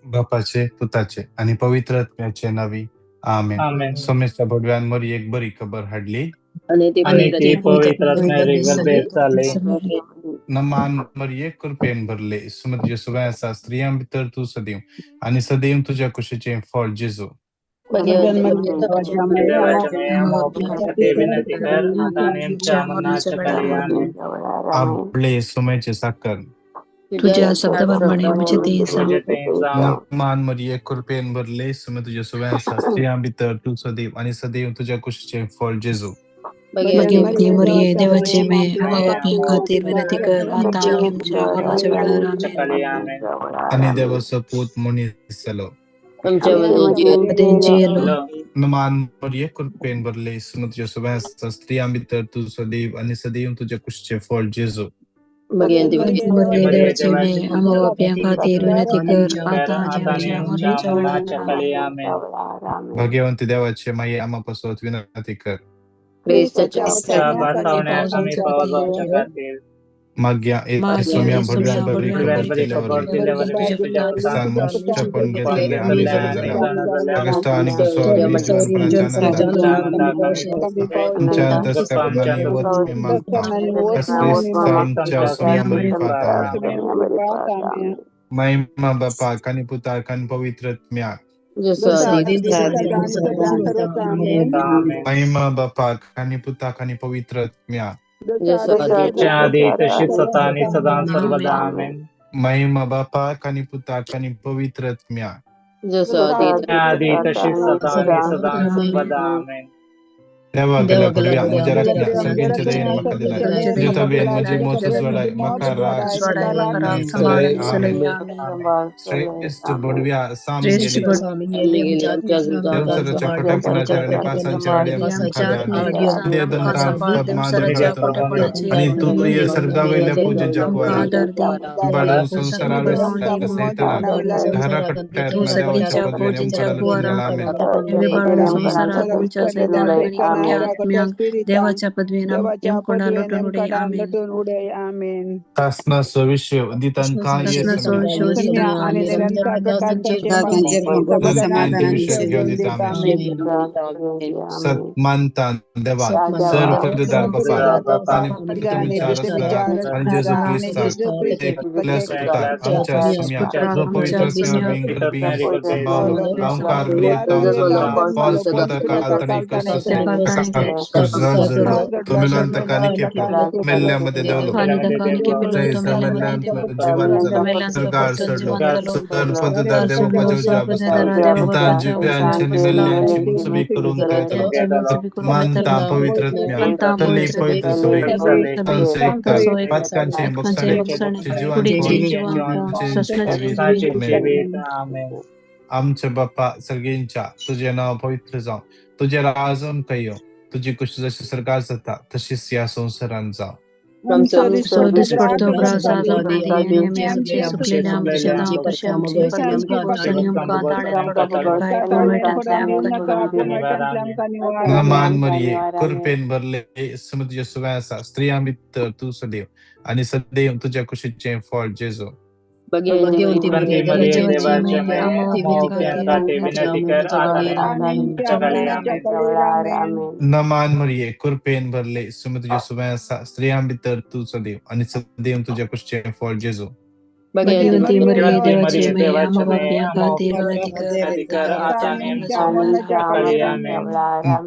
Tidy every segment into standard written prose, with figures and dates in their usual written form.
बापाचे पुताचे आनी पवित्र आत्म्याचे नावी आमेन. आमेन. सोमेस्ता भडव्यान मरयेक बरी खबर हाडली. आणि ती आणि पवित्र ती पवित्र आत्म्याचे गर्भेत जाली. नमान मरये कृपेन भरले, सुमत जेसू आसा, स्त्रियां भितर तूं सदैव आनी सदैव तुज्या कुशीचें फळ जेजू. भगवंती देवाच्या माये, आम्हा पाप्यांखातीर विनंती कर आता आणि आमच्या मरणाच्या काळी. आमेन. आपले सुमेचे साकर तुझ्या शब्दाप्रमाणे म्हणजे ते जावं. म्हणजे ते जावं. नमान मरिये कृपेन भरले, सुमत जेसू आसा, स्त्रियां भितर तूं सदैव आनी सदैव तुज्या कुशीचें फळ जेजू. भगवती मरिये देवाचे मे आम्हा पाप्यां खातीर विनंती कर आता आणि आमच्या मरणाच्या वेळार. आमेन. काळी. आमेन. आनी देवाचो पूत मनीस जालो. आमच्या मदीं मदें जियेलो. नमान मरिये कृपेन भरले, सुमत जेसू आसा, स्त्रियां भितर तूं सदैव आनी सदैव तुज्या कुशीचें फळ जेजू. भगवंती मरिये देवाचे मे आम्हा पाप्यां खातीर विनंती कर आता आणि आता आणि आमच्या आमच्या मरणाच्या मरणाच्या वेळार. काळी. आमेन. भाग्यवंती देवाचे माये आम्हा पासत विनंती कर. ख्रिस्ताच्या च्या भासावण्यास आम्ही पाव जावच्या खातीर. माग्या माग्या सोम्या येसुम्या भडव्यान बरी भडव्यान खबर बरी दिल्या खबर वरवीं दिल्या वरवीं तुझ्या तुझ्या क्रिस्तान पुतान मनुष्यपण घेतलेले आमी जाणा जाल्या कश्ट आनी आमच्या कुसवर जिवनपणाच्या आनंदाक आमच्या अंतस्करणांनी वत मी मागता क्रिस्तांच्या सोम्या मरिफात. आमेन. महिमा बापाक आनी पुताक आनी पवित्र आत्म्याक. जसो आदी महिमा बापाक आनी पुताक आनी पवित्र आत्म्याक. जसो आदी च्या आधी तशीच आता आणि सदा सर्वदा. आमेन. महिमा बापाक आनी पुताक आनी पवित्र आत्म्याक. जसो आदी च्या आधी तशीच आता आणि सदा सर्वदा. आमेन. देवा गेल्या भडव्या म्हज्या राखण्या सर्गेंच्या दयेन म्हाका दिलाय तुजे तबेन म्हजी मौत सोडाय म्हाका राग आनी सलय. आमेन. श्रेष्ठ बडव्या साम श्रेष्ठ गेली देवसराच्या खोट्यापणाच्या आणि पासांच्या आड्या मुखार दंतान पद्मादि आणि तू ये सर्गावयल्या पूजेच्या कुवारा बाडून संसारार सैतानाक धारा तू कट्ट्यात सगळीच्या देवाच्या पदवीने फौजीच्या उमकाडा कुवारा आमेन. बाळून संसारात तुमच्या सैतानाक आणि खोट्या आत्म्यांक देवाच्या पदवीन आमकोडा लुटून उडय. आमेन. तासनाचो विशय दितांकां तासनाचो विशय दितांकां विशय घेवन दिता. आमेन. सन्मानतान देवा सर पदवीदार बापा आनी तुमच्या रसदाराक आनी जेजू क्रिस्ताक एकल्याच पुताक आमच्या सुम्या जो पवित्र आत्म्या गर्भी सांबाळलो गांवकार ब्रियेतावन जल्मलो पॉन्स पदकाल ताणी कष्ट खुर्जान जालो तो मेल्यान ताका निकेपलो मेल्ल्यामध्ये देवलो आणि ताका निकेपलो तो मेल्ल्यामध्ये जिवन जालो मेल्यांतलो सरकार परतून सोडलो जिवन जालो सर पदवीदार देव बापाच्या उजव्या बसला पिता जिव्यांची आणि मेल्ल्यांची मनसुबी करूंक मेळटलो मानता पवित्र आत्म्या तल्ली पवित्र सुबी तांचो एकता पातकांचे बक्षणे जीवन जीवित. आमेन. आमचे बाप्पा सर्गेंच्या तुझे नाव पवित्र जावं, तुझे राज आमकां येवं, तुजी कुशी जशी सर्गार जाता तशीच ह्या संवसारांत जावं. सो दिसपडतो ग्रास आज आमकां दी आनी आमी आमचे चुकलेले आमचे दाव तशें आमचे पावसांनी आमकां ताळ्यात पडप काय पूण वायटांतले आमकां निवार. नमान मरिये कृपेन भरले, सुमत जेसू आसा, स्त्रियां भितर तूं सदैव आनी सदैव तुज्या कुशीचें फळ जेजू. भगवंती मरिये देवाच्या माये, आम्हा पाप्यांखातीर विनंती कर आता आणि आमच्या काळी. आमेन. नमान मरिये कृपेन भरले, सुमत जेसू आसा, स्त्रियां भितर तूं सदैव आनी सदैव तुज्या कुशीचें फळ जेजू. भगवंती मरिये देवाचे माये आम्हा पाप्यां खातीर विनंती कर आता आणि आमच्या मरणाच्या काळी. आमेन.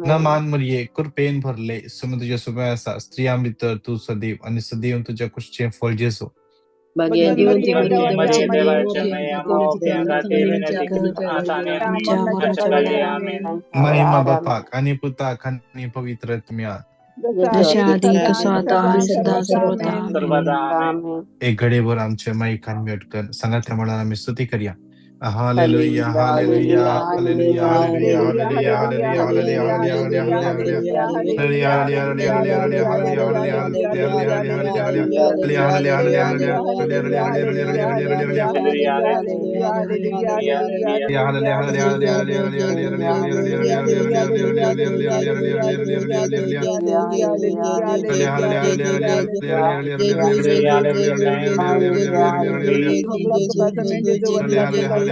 नमान मरिये कृपेन भरले, सुमत जेसू आसा, स्त्रियां भितर तूं सदैव आनी सदैव तुज्या कुशीचें फळ जेजू. भगवंती मरिये देवाच्या माये, आम्हा पाप्यांखातीर विनंती कर आता आणि आमच्या मरणाच्या काळी. आमेन. महिमा बापाक आनी पुताक आनी पवित्र आत्म्याक. जशें आदी तसो आतां आनी सदां सर्वदा. आमेन. सर्वदा. आमेन. एक घडीभर आमचे माईकान म्यूट कर सांगात म्हणून आमी स्तुती करया. Hallelujah, hallelujah, hallelujah, hallelujah, hallelujah, hallelujah, hallelujah, hallelujah, hallelujah, hallelujah, hallelujah, hallelujah, hallelujah, hallelujah, hallelujah,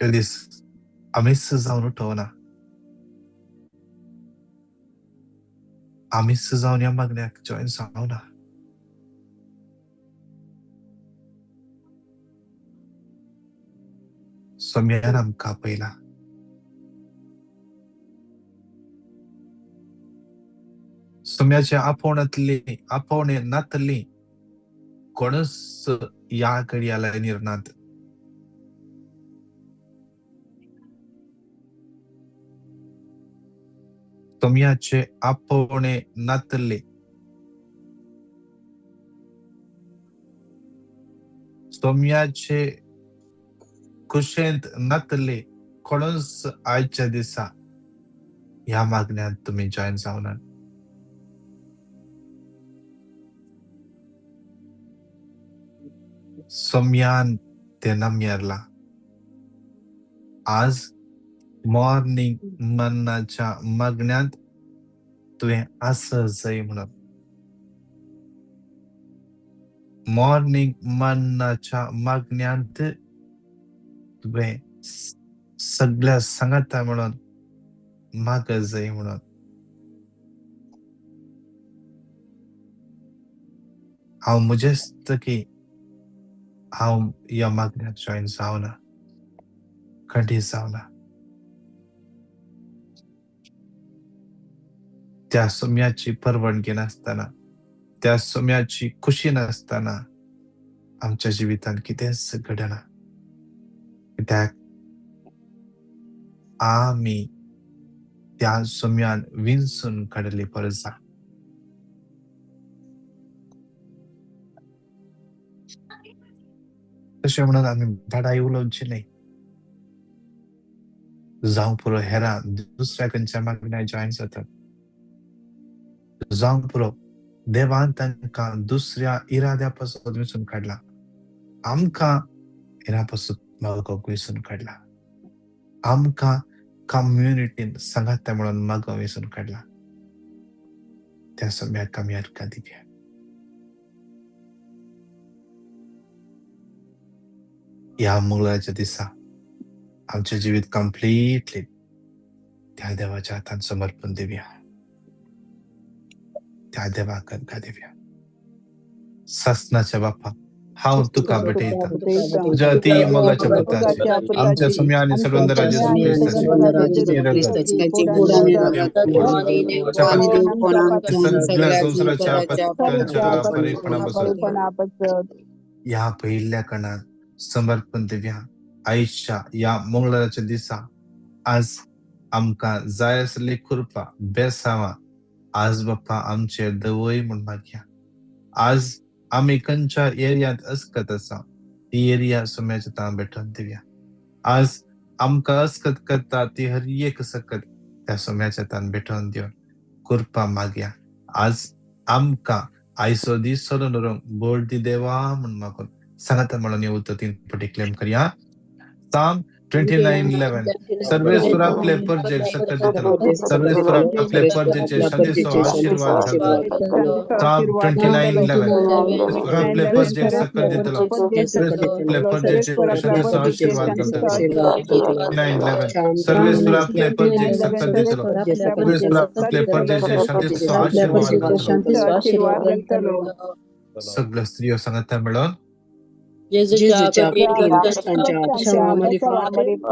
ते दीस आमीच जावन उठोवना, आमीच जावन ह्या मागण्याक जॉयन जावना. सोम्यान आमकां आपयला. सोम्याचे आपोवणांतली आपोवणे नातली कोणूच ह्या घडया लायनीर नात. सोम्याचे आपोवणे नातले, सोम्याचे कुशेंत नातले कोणूच आयच्या दिसा ह्या मागण्यांत तुमी जॉयन जावनात. सोम्यान ते नम्यरला. आज मॉर्निंग मन्नाच्या मागण्यांत तुवें आस जाय म्हणून, मॉर्निंग मन्नाच्या मागण्यांत तुवें सगळ्या सांगाता म्हणून माग जाय म्हणून. हांव म्हजेस्त की हांव ह्या मागण्याक जॉयन जावना, खंडीत जावना. त्या सोम्याची परवानगी नासतना, त्या सोम्याची खुशी नासतना आमच्या जिवितांत कितेंच घडना. कित्याक आमी त्या सोम्यान विंचून काडली परजा. तशें म्हणून आमी बडाय उलोवची न्हय. जावं पुरो हेरां दुसऱ्या खंयच्या मागण्या जॉयन जातात, जावं पुरो देवान तांकां दुसऱ्या इराद्या पासून विंचून काडला, आमकां हेरां पासून मागोवंक विंचून काडला, आमकां कम्युनिटीन सांगाता म्हणून मागोवंक विंचून काडला. त्या सोम्याक आमी अर्कां दिवया. ह्या मंगळाच्या दिसा आमचें जिवीत कंप्लिटली त्या देवाच्या हातान समर्पण दिवया, त्या देवाक अर्घां दिवया. सासनाच्या बापा, हांव तुका भेटयता तुज्या अती मोगाच्या पुताची, आमच्या सोम्या आनी सर्वंदरा जेजू क्रिस्ताची सगळ्या संवसाराच्या आपत्कांच्या परेपणापासून ह्या पयिल्ल्या कणाक समर्पण दिवया. आयच्या ह्या मंगळाराच्या दिसा आज आमकां जाय आसली कृपा बेसांवां आज बाप्पा आमचेर दवय म्हूण मागया. आज आमी खंयच्या एरियांत अस्कत आसा ती एरिया सोम्याच्या तां भेटोवन दिवया. आज आमकां अस्कत करता ती हर एक सकत त्या सोम्याच्या तान भेटोवन दिवन कृपा मागया. आज आमकां आयचो दीस सोडून व्हरूंक बोल दी देवा म्हूण मागून सांगाता म्हणून ह्यो उतर तीन फावटी क्लेम करया. Psalm 29:11 सर्वेश्वर आपले परजेक सकत दितलो, सर्वेश्वर आपले परजेचे शांतीचो आशीर्वाद घालतलो. Psalm 29:11 सर्वेश्वर आपले परजेक सकत दितलो, सर्वेश्वर आपले परजेचे शांतीचो आशीर्वाद घालतलो. 29:11 सर्वेश्वर आपले परजेक सकत दितलो, सर्वेश्वर आपले परजेचे शांतीचो आशीर्वाद घालतलो. सगळ्यो स्त्रियो सांगाता मेळोन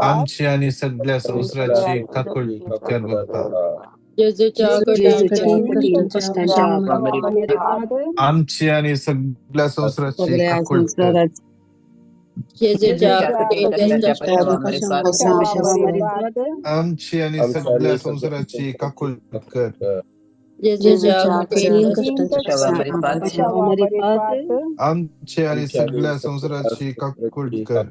आमची आणि सगळ्या संवसाराची काकूळ कर बाप्पा. आमची आणि सगळ्या संवसाराची काकूळ कर. आमची आणि सगळ्या संवसाराची काकूळ कर. आमची आणि सगळ्या संवसाराची काकूळ कर.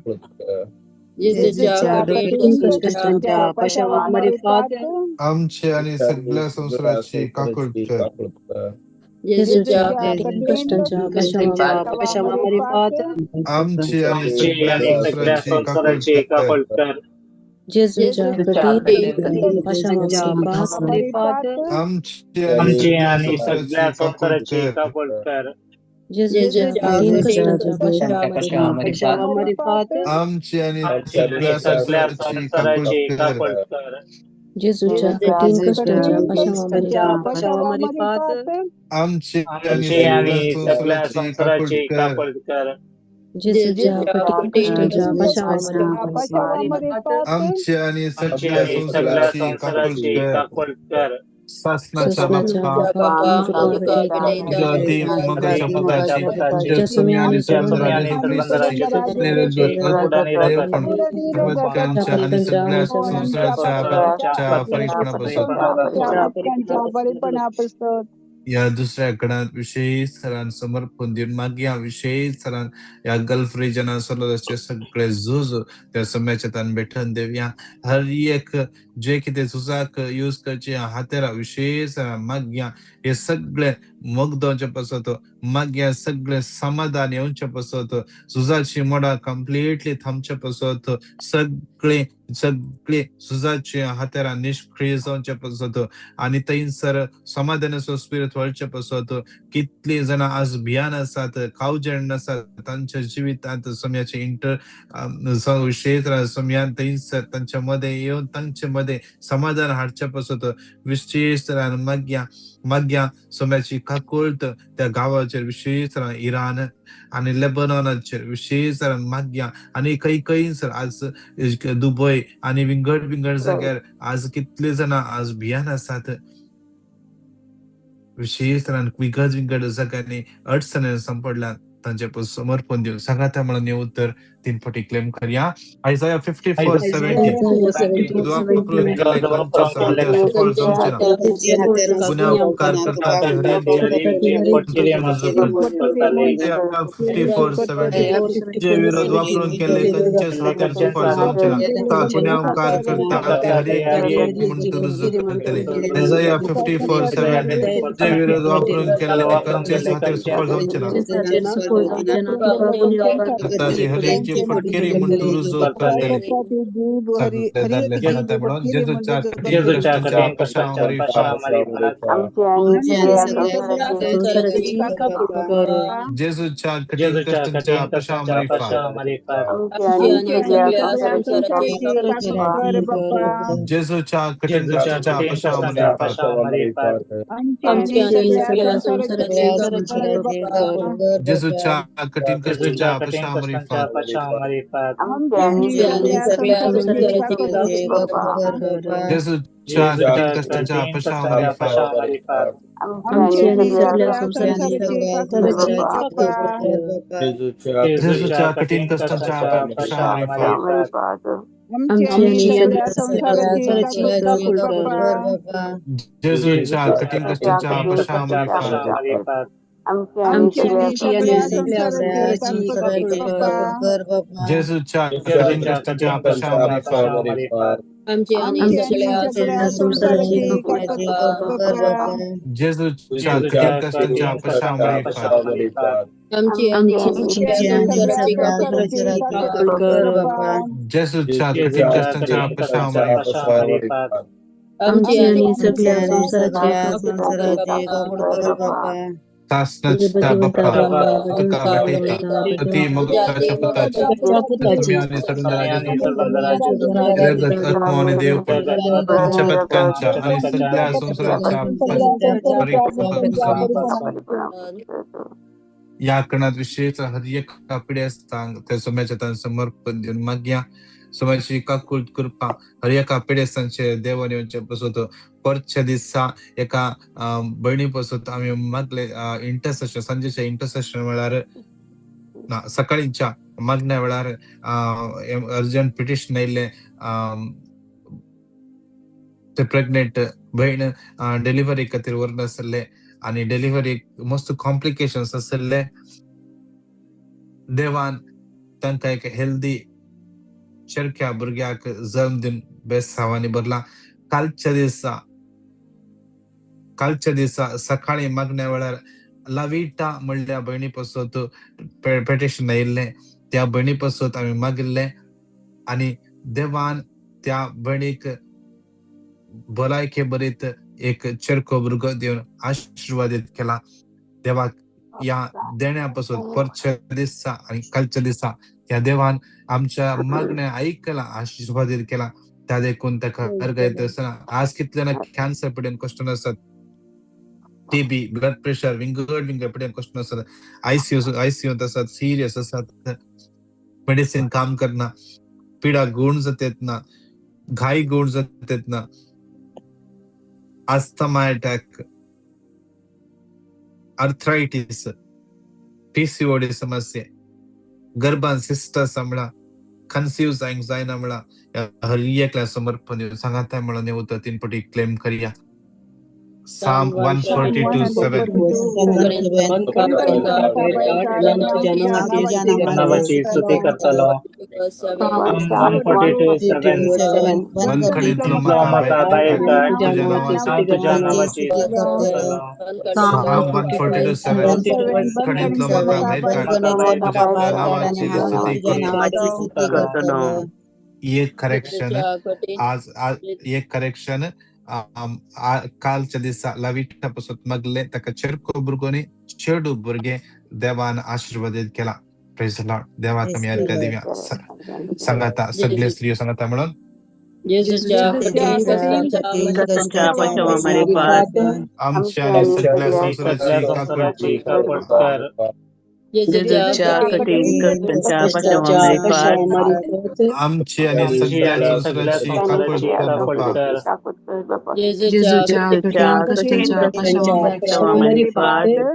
आमची आणि सगळ्या संवसाराची काकूळ कर. आमची आणि सगळ्या संवसाराची काकूळ कर. आमची आमची आणि सगळ्या संवसाराची काकूळ कर. जेजूच्या कठीण कश्टांच्या पश्चात आमची आणि सगळ्या संसाराची काकूळ कर. जेजूच्या कठीण कश्टांच्या पश्चात आमची आणि सगळ्या संसाराची काकूळ कर. जेजूच्या कठीण कश्टांच्या पश्चात आमची आणि सगळ्या संसाराची काकूळ कर. सासनाच्या बाप्पा, तुझ्या अति मोगाच्या पुताची, तुझ्या सुम्या आणि सर्वंदराजा ख्रिस्ताची, देवपण सर्वज्ञांच्या आणि सगळ्या संसाराच्या परिपणापासून या दुसऱ्या गणात विशेष सरान समर्पण देऊन मागया. विशेष सरान या गल्फ रिजनात चलत सगळे झूज त्या सम्याच्या तान बेठन देवया. हर एक जे कितें झुजाक यूज करचे हातेरा विशेष मागया. हे सगळे मोग जावचे पासत मागया, सगळे समाधान येवचे पासत, झुजाची मोडा कंप्लिटली थांबचे पासत, सगळे सगळे झुजाचे हातेरा निष्क्रिय जावचे पासत आणि थंयसर समाधानाचो स्पिरिट वळचे पासत. कितली जाणां आज भियान आसात, कावजेण आसात तांच्या जिवितांत सम्याचे इंटर विशेष सम्यान थंयसर तांच्या मदें येवन तांचे मदें समाधान हाडचे पासत विशेष तरान मागया. मागया सम्याची काकुळट त्या गांवाचेर, विशेष तरान इराण आनी लेबनॉनाचेर विशेष तरान मागया. आनी खंय खंयसर आज दुबय आनी विंगड विंगड जाग्यार आज कितले जाणां आज भियान आसात, विशेष तरान विंगड विंगड जाग्यांनी अडचणी सांपडल्या, तांचे समर्पण दिवन सांगाता म्हणून हे उतर 3 फावटी क्लेम करया. आयजाया 54:17 गुन्हागार करता ते हरेक 54:17 जे विरोध वापरून केले खंयचेच हातेर सुफळ जावचे ना, ता गुन्यांवकार करता ते हरेक म्हूण रुजू करतले. आयजाया 54:17 जे विरोध वापरून केले खंयचेच हातेर सुफळ जावचे ना, करता ते हरेक जे फटकेरी म्हूण रुजू करतले. सगळे दादले सांगता म्हणून जेजूच्या कठीण कश्टांच्या पश्चात जेजूच्या कठीण कश्टांच्या पश्चात जेजूच्या कठीण कश्टांच्या पश्चात जेजूच्या कठीण कश्टांच्या पश्चात जेजूच्या कठीण कश्टांच्या पश्चात जेजूच्या कठीण कश्टांच्या पश्चात जेजूच्या कठीण कश्टांच्या पश्चात जेजूच्या कठीण कश्टांच्या पश्चात जेजूच्या कठीण कश्टांच्या पश्चात जेजूच्या कठीण कश्टांच्या पश्चात सासनाच्या बाप्पा, तुका भेटयता अति मोगाच्या पुताची, तुमी आनी सर्वंदराजा आत्मो आनी देवपण तुमच्या पथकांच्या आनी सगळ्या संवसाराच्या ह्या कणात विशेष हर एक पिडेस्तांक त्या सोम्याच्या तान समर्पण दिवन मागया. सोम्याची काकूळ कृपा हर एका पिडेस्तांचे देवान येवचे पासत. परच्या दिसा एका भयणी पासत आमी मागले इंटरसेशन, सांजेच्या इंटरसेशन वेळार ना सकाळींच्या मागण्या वेळार अर्जंट पिटिशन आयिल्लें. ते प्रेग्नेंट भयण डिलिव्हरी खातीर व्हरून आसले आनी डिलिव्हरीक मस्त कॉम्प्लिकेशन्स आसले. देवान तांकां एक हेल्दी चरख्या भुरग्याक जल्म दिवन बेसांवांनी भरला. कालच्या दिसा सकाळी मागण्या वेळार लाविटा म्हणल्या भयणी पासत पेटिशन आयिल्लें. त्या भयणी पासत आमी मागिल्लें आनी देवान त्या भयणीक भलायके बरीत एक चरको भुरगो दिवन आशिर्वादीत केला. देवाक ह्या देण्या पासून परच्या दिसा आनी कालच्या दिसा ह्या देवान आमच्या मागण्या आयकला, आशिर्वाद केला. त्या देखून ताका अर्घ आसतना आज कितले ना कॅन्सर पिडेन कश्ट आसात, टीबी, ब्लड प्रेशर, विंगड विंगड पिडेन कश्ट आसात, आयसीयूत आसात, सिरियस आसात, मेडिसिन काम करना, पिडा गुण जातात ना, घाई गुण जातात ना, अस्थमा अटॅक, आर्थरायटीस, पीसीओडी समस्या, गर्भान सिस्ट आसा म्हणा, कन्सीव जायंक जायना म्हणा, हर एकल्या समर्पण दिवन सांगाता म्हणून येवता तीन पटी क्लेम करया. Psalm 142:7. नावाची स्तुती करतलो. 142:7. वनखणींतलो म्हाका भायर काड, तुज्या नांवाची हांव तुज्या नांवाची स्तुती करतलो. Psalm 142:7. खणींतलो म्हाका भायर काड, तुज्या नांवाची स्तुती करतलो. एक करेक्शन आज एक करेक्शन कालच्या दिसा लविटा पासून मागले ताका चेडको भुरगो न्ही चेडू भुरगें देवान आशिर्वादीत केला. Praise the Lord. देवाक आमी अर्घ दिवया. सांगाता सगळे स्त्रियो सांगाता म्हणून आमच्या आनी सगळ्या संवसाराची काकूट कर. आमची आनी सगळ्या संवसाराची काकूट कर बापा.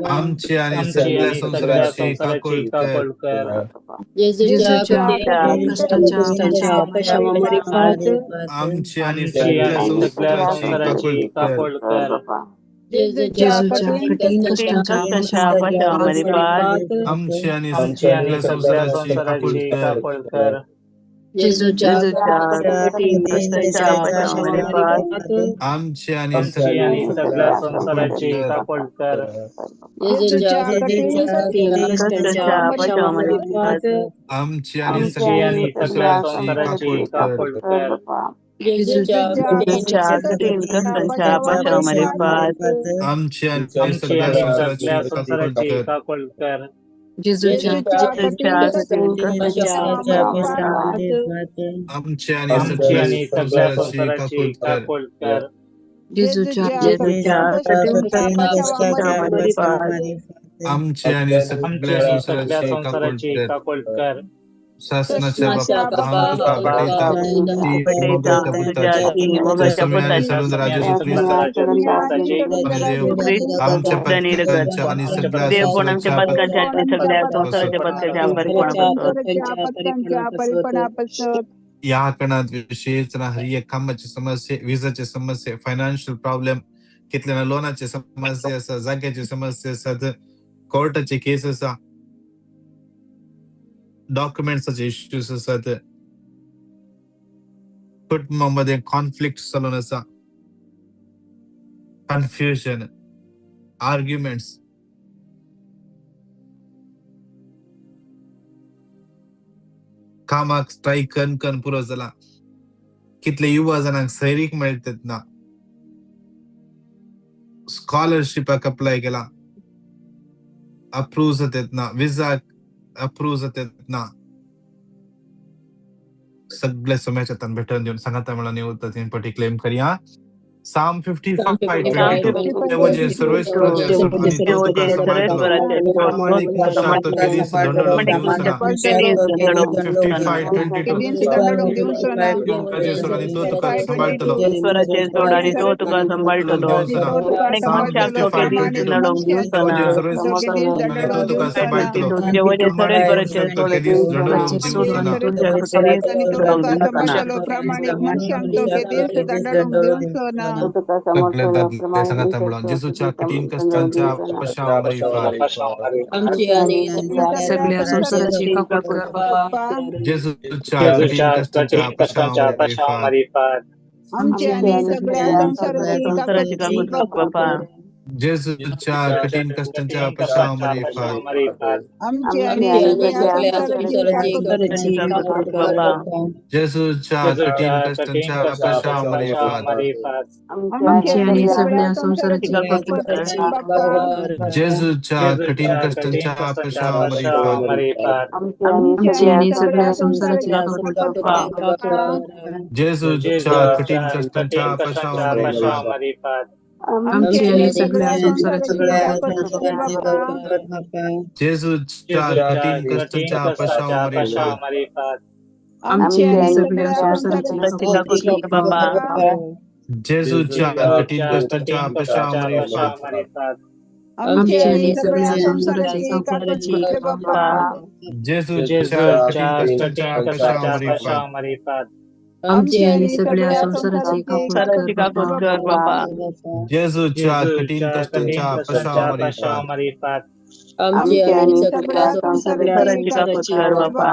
आमची आनी सगळ्या संवसाराची काकूट कर. आमची आनी सगळ्या संवसाराची काकूट कर. आमची आनी सगळ्या संवसाराची काकूट कर. आमची आनी सगळ्या संवसाराची काकूट कर. आमची आनी सगळ्या संवसाराची काकूट कर. आमची आनी सगळ्या संवसाराची काकूट कर. आमची आनी सगळ्या संवसाराची काकूट कर. आमची आनी सगळ्या संवसाराची काकूट कर. शासनाच्या बापा हांव तुका भेटयता ती मोगाच्या पुताची सगळ्या आणि राजेश देव आमच्या पथकांच्या आणि सगळ्या संवसाराच्या या कणात विशेष हर एक कामाची समस्या, विजाची समस्या, फायनान्शियल प्रॉब्लेम, कितल्या लोनाची समस्या आसा, जाग्याची समस्या आसात, कोर्टाचे केस आसा, डॉक्युमेंट्साचे इश्यूज आसात, कुटुंबामध्ये कॉन्फ्लिक्ट चालून आसा, कन्फ्युजन, आर्ग्युमेंट्स, कामाक स्ट्रायक कन कन पुरो जाला, कितले युवा जाणांक सैरीक मेळतात ना, स्कॉलरशिपाक अप्लाय केला अप्रूव जातात ना, विजाक अप्रूव जातात ना, सगळे समयाच्या तान भेटून देऊन सांगता म्हणून येवता तीन पटी क्लेम करया. Psalm 55:22. देवाचे सर्वेश्वराचे आणि तो तुका सांभाळतलो. प्रामाणीक मनशाक तो केदीस दंडोळूंक दिवचो ना. 55:22. आणि तो तुका सांभाळतलो. Psalm 55:22. देवाचे सर्वेश्वराचे आणि तो तुका सांभाळतलो. प्रामाणीक मनशाक तो केदीस दंडोळूंक दिवचो ना. सगळे दादले सांगाता म्हणून जेजूच्या कठीण कष्टांच्या पशावर सगळ्या संसाराची काकूट कर बापा. जेजूच्या कठीण कष्टांच्या पशावर आमची आणि सगळ्या संसाराची काकूट कर बापा. जेजूच्या कठीण कश्टांच्या पशाव मरिफात. आमची आणि सगळ्या संसाराची काकुळट कर बाप्पा. जेजूच्या कठीण कश्टांच्या पशाव मरिफात. आमची आणि सगळ्या संसाराची काकुळट कर बाप्पा. जेजूच्या कठीण कश्टांच्या पशाव मरिफात. आमची आणि सगळ्या संसाराची काकुळट कर बाप्पा. जेजूच्या कठीण कश्टांच्या पशाव मरिफात. आमची आणि सगळ्या संसाराची काकुळट कर बाप्पा. जेजूच्या कठीण कश्टांच्या पशाव मरिफात. आमची आणि सगळ्या संसाराची काकुळट कर बाप्पा. जेजूच्या कठीण कश्टांच्या पशाव मरिफात. आमची आणि सगळ्या संसाराची काकुळट कर बाप्पा. जेजूच्या कठीण कश्टांच्या पशाव मरिफात. आमची आणि सगळ्या संसाराची काकुळट कर बाप्पा. जेजूच्या कठीण कश्टांच्या पशाव मरिफात. आमची आणि सगळ्या संसाराची काकुळट कर बाप्पा.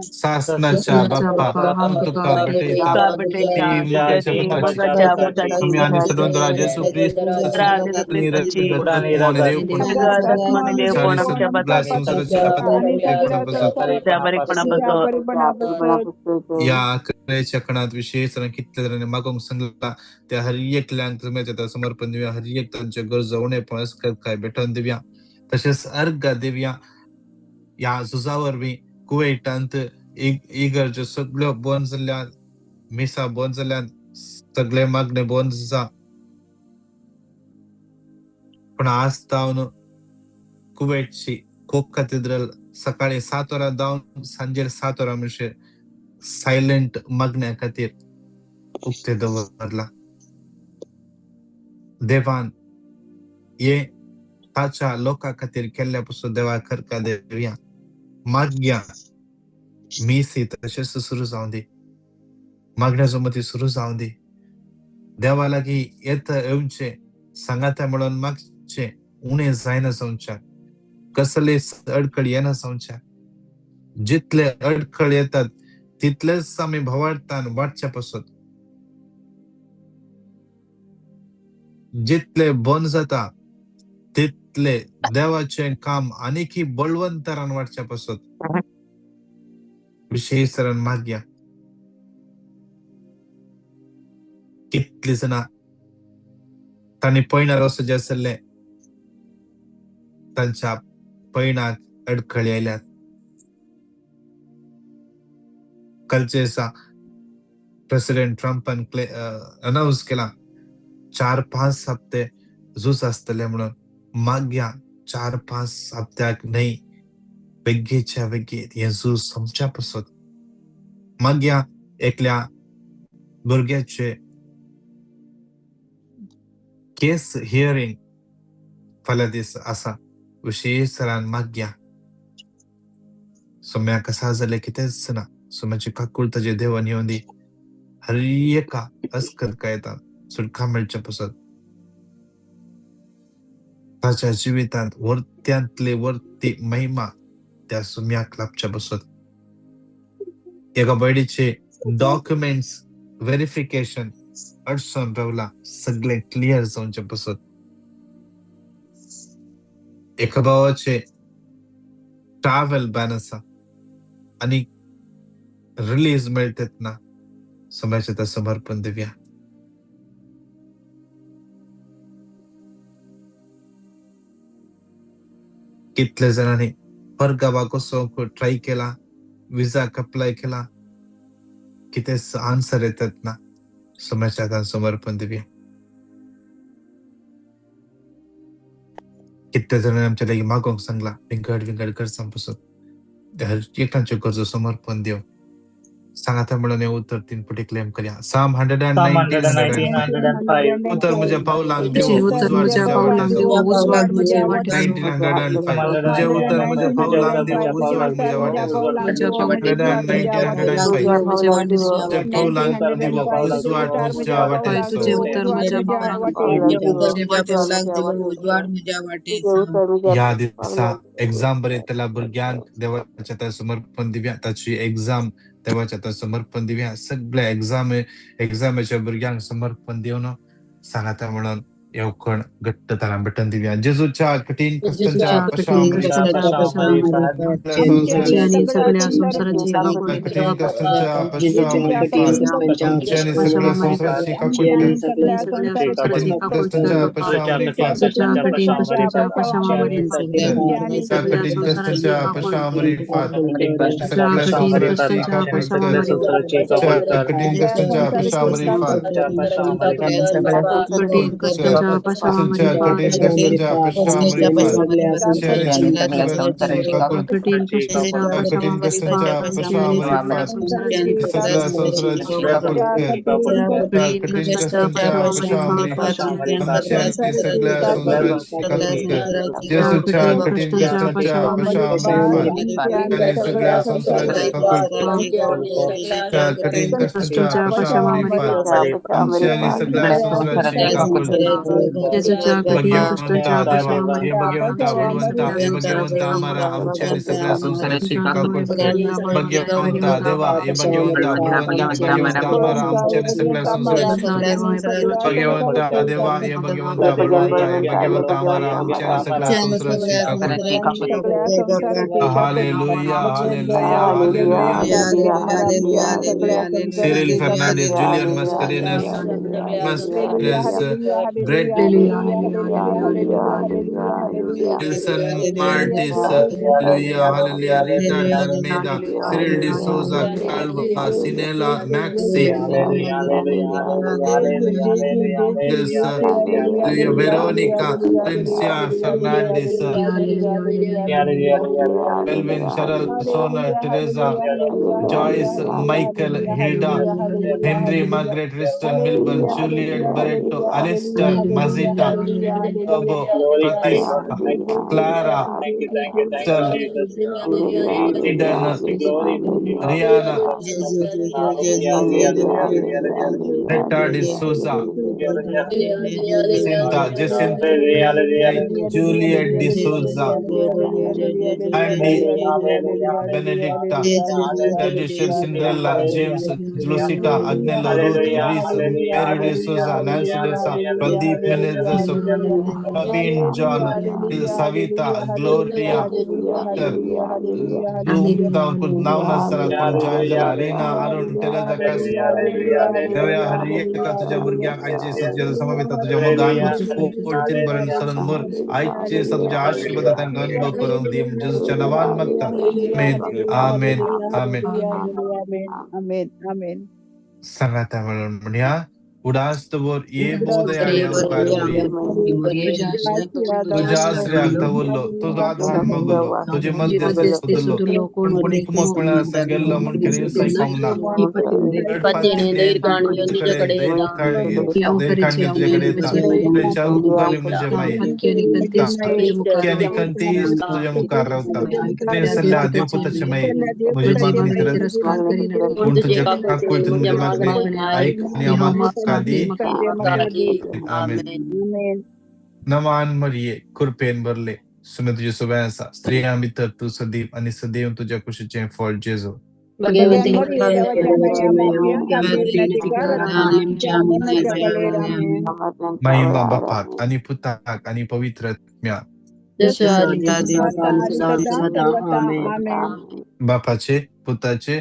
सासनाच्या बाप्पा, हांव तुका भेटयता ती मोगाच्या पुताची, तुमी आनी सदवंतरा जेजू क्रिस्ताची आनी देवपण आनी सगळ्या संसाराच्या पवित्रपणा पासून. ह्या कडेच्या खणात विशेष कितले जाणांनी मागोवंक सांगला त्या हर एकल्यांक तुमी समर्पण दिवया. हर एक तांच्यो गरजो उणेपण काय भेटोवन दिवया. तशेंच अर्घ दिवया ह्या झुजा वरवीं कुवेटांत इगर्ज्यो सगळ्यो बंद जाल्ल्यान, मिसां बंद जाल्ल्यान, सगळे मागणे बंद आसा. पूण आज जावन कुवेटची कोक कातेद्रल सकाळी 7 वरां जावन सांजेर 7 वरां म्हणचे सायलंट मागण्या खातीर उक्ते दवरला. देवान हे ताच्या लोकां खातीर केल्ल्या पसून देवा करका देवया. मागया मीस तशेंच सुरू जावं दी, मागण्याचो मती सुरू जावं दी. देवा लागीं येता येवचें सांगाता म्हणून मागचें उणें जायना जावच्याक, कसलेच अडखळ येना जावच्याक. जितले अडखळ येतात तितलेच आमी भवार्थान वाडच्या पासत, जितले बंद जाता तितले देवाचें काम आनीकय बळवंतरान वाडच्या पासत विशेष तरान मागया. कितली जाणां तांणी पयणार वचचें आसलें, तांच्या पयणाक अडखळी आयल्यात. कालचे दिसा प्रेसिडेंट ट्रंपान अनाउन्स केला 4-5 हप्ते झूज आसतले म्हणून. मागया 4-5 हप्त्याक न्हय, बेगीच्या बेगीन हें झूज सोंपच्या पासत. मागया एकल्या भुरग्याचे केस हियरींग फाल्यां दीस आसा, विशेष तरान मागया. सोम्या कसा जालें कितेंच ना, सोम्याची काकूळ ताजे देवान येवन दी. हर एका अस्कत कायता सुटका मेळच्या पासत ताच्या जिवितांत वरत्यांतली वरती महिमा त्या सुम्याक लाभच्या पासत. एका भयणीचे डॉक्युमेंट्स व्हेरिफिकेशन अडचण रावला, सगळे क्लियर जावचे पासत. एका भावाचे ट्रॅव्हल बॅन आसा आनी रिलीज मेळटेत ना, समाजाचे त्या समर्पण दिवया. कितले जाणांनी परगावाक वचोंक ट्राय केला, विजाक अप्लाय केला, कितेंच आन्सर येतात ना, समाजाच्या हातान समर्पण दिवया. कितले जाणांनी आमच्या लागीं मागोवंक सांगला विंगड विंगड गरजां पासून, हर एकांच्यो गरजो समर्पण दिव. सांगाता म्हणून हे उतर 3 पटी क्लेम करया. Psalm 119, 119, उतर म्हज्या पावलांक तुझे दिवो, उतर उजवाड म्हज्या म्हज्या पावलांक वाटेचो. दिवो, उजवाड म्हज्या वाटेचो. 1905. तुझे उतर म्हज्या पावलांक दिवो, उजवाड म्हज्या वाटेचो. म्हज्या पावलांक 119, 105. म्हज्या वाटेचो. तुझ्या पावलांक दिवो, उजवाड म्हज्या वाटेचो. तुझे उतर म्हज्या पावलांक दिवो, म्हज्या वाटेचो. ह्या दिसा एग्जाम बरयतल्या भुरग्यांक देवाच्या हातार समर्पण दिवया. ताची एग्जाम देवाच्या हातार समर्पण दिवया. सगळ्या एग्जामाच्या भुरग्यांक समर्पण दिवन सांगाता म्हणून येवखण घट्ट तारा भेटन दिवया. जेजूच्या कठीण कश्टांच्या कठीण कष्टांच्या आमची आणि सगळ्या संसाराची कठीण कष्टांच्या आमची आणि सगळ्या संसाराची काकुळट कठीण कष्टांच्या कठीण कष्टांच्या सगळ्या संसाराची काकुळट कठीण कष्टांच्या कठीण कष्टांच्या सगळ्या संसाराची कठीण कष्टांच्या आमची आणि सगळ्या संसाराची काकुळट जेजूच्या कठीण कष्टांच्या आणि सगळ्या संसाराची कठीण कष्टांच्या आमची आणि सगळ्या संसाराची भगवंता देवा, हे भगवंता बळवंता, हे भगवंता आम्हाला आमची आणि सगळ्या संसाराची काकुळट कर. भगवंता देवा, हे भगवंता बळवंता, भगवंता आम्हाला आमची आणि सगळ्या संसाराची. भगवंता देवा, हे भगवंता बळवंता, हे भगवंता आम्हाला आमची आणि सगळ्या संसाराची काकुळट कर. Hallelujah, hallelujah, hallelujah. Cyril Fernandez, Julian Mascarenhas, Mascarenhas, Brett Wilson Martis, Hallelujah, Hallelujah, Rita Almeida, Cyril de Souza, Calva, Sinela, Maxi, this, Hallelujah, Veronica, Valencia Fernandez, Melvin, Cheryl, Sona, Teresa, Joyce, Michael, Hilda, Henry, Margaret, Tristan, Milburn, Juliet, Barretto, Alistair, Mazita, Tobo, Pratis, Clara, Sir, Eden, Rihanna, Rita de Souza, Jacinta, Jacinta, Juliet de Souza, Andy, Benedicta, Tradition, Cinderella, James, Lucita, Agnella, Ruth, Reese, Mary de Souza, Nancy Desa, Pradeep Menezes, Praveen John, Savita, Gloria, नाव नासतना कोण join जाला, रीना, अरुण, टेरेझा, कास देवया, हर एका तुझ्या भुरग्यांक आयचे दिसा तुज्या समवेता तुझ्या मोगान कोर्टीन बरें सरण भर. आयचे दिसा तुझ्या आशीर्वादा तांकां अनुभव करूंक दी. जेजूच्या नांवान मागता, आमेन, आमेन, आमेन. आमेन, आमेन. सांगाता म्हणून म्हणया, उडास दवर ये बोधयाळे उपकार तुझ्या आसऱ्याक दवरलो, तुजो आधार मागलो, तुजे मध्यस्थ सोदलो, पूण कोणी कुमक मेळना गेल्लो म्हूण खेरीज आयकोंक ना. तुझ्याकडे येता, तुझ्या उपकारी म्हणजे माई आनी कंतीस तुझ्या मुखार रावता. तुवें सल्ल्या देवपुताचे माई म्हजी मागणी तिरस्कार पूण तुज्या काकुळटेन म्हजी मागणी आयक आनी म्हाका दी. आमेन. नमान मरिये, कृपेन भरले, सुमे तुजे सोबे आसा, स्त्रियां भितर तूं सदीव आनी सदैव तुज्या कुशीचें फळ जेजू. महिमा बापाक आनी पुताक आनी पवित्र आत्म्याक. बापाचे, पुताचे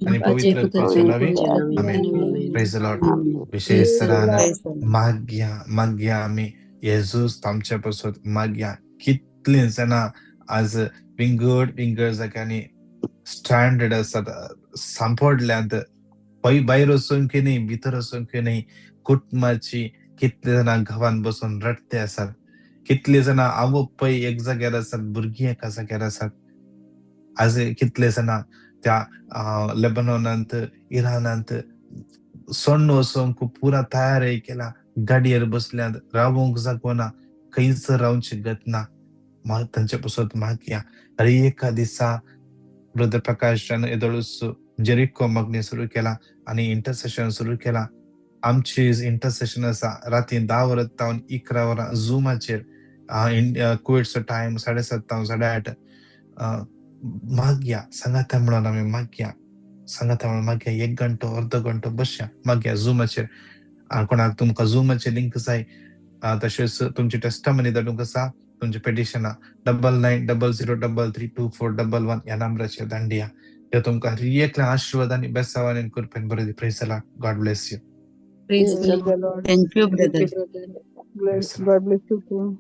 आनी पवित्र आत्म्याचे नांवी, आमेन. Praise the Lord. विशेष तरान मागया, मागया आमी येजूस आमच्या पासत मागया. कितलीं जाणां आज विंगड विंगड जाग्यांनी स्ट्रँडेड आसात, सांपडल्यांत, भायर वचूंक न्ही, भितर वचूंक न्ही. कुटुंबाची कितले जाणां गांवांत बसून रडते आसात, कितले जाणां आवय पय एक जाग्यार आसात, भुरगीं एका जाग्यार आसात. आज कितले जाणां त्या लेबनॉनांत, इराणांत सोडून वचूंक पुरा तयारी केला, गाडयेर बसल्यात, रावूंक जागो ना, खंयच रावची गत ना. तांचे पासत मागया. हर एका दिसा ब्रदर प्रकाशान येदोळूच जेरिको मागणी सुरू केला आनी इंटरसेशन सुरू केला. आमची इंटरसेशन आसा राती 10 वरां तावन 11 वरां झुमाचेर, कुवेटचो टायम 7:30 तावन 8:30. मागया, सांगाता म्हणून आमी मागया, सांगाता म्हणून मागया. एक घंटो, अर्दो घंटो बसया, मागया झुमाचेर. कोणाक तुमकां झुमाचेर लिंक जाय, तशेंच तुमची टेस्टमनी धाडूंक आसा, तुमची पेटिशनां 9900332411 ह्या नंबराचेर धाडया. देव तुमकां हर आशीर्वाद आनी बेसावान आनी कृपेन बरें. Praise the Lord. God bless you. Praise the Praise Lord. The Lord. Thank you, Thank brother. you, brother. Bless, God bless you too.